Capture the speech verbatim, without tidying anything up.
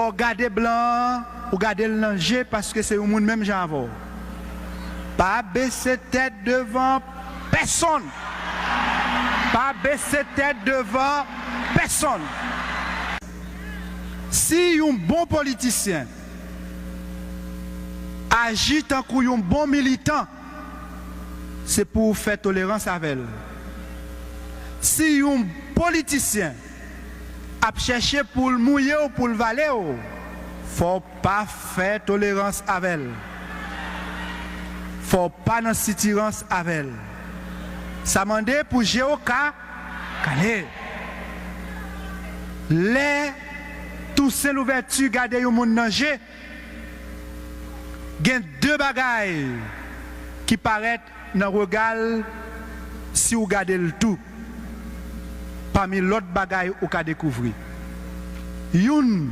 Ou gade blan an, ou gade l nan je paske se yon moun menm jan avè w. Pa bese tèt devan pèsonn. Pa bese tèt devan pèsonn. Si yon bon politisyen aji tankou yon bon militan, se pou w fè tolerans avè l. Si yon politisyen ap chèche pou l mouye w, pou l vale w, fò w pa fè tolerans avè l. Fò w pa nan sitirans avè l. Sa mande pou je w ka kale. Lè Tousen Louvèti gade yon moun nan je, gen de bagay ki parèt nan rega l si w gade l tou, pami lòt bagay ou ka dekouvri. Youn,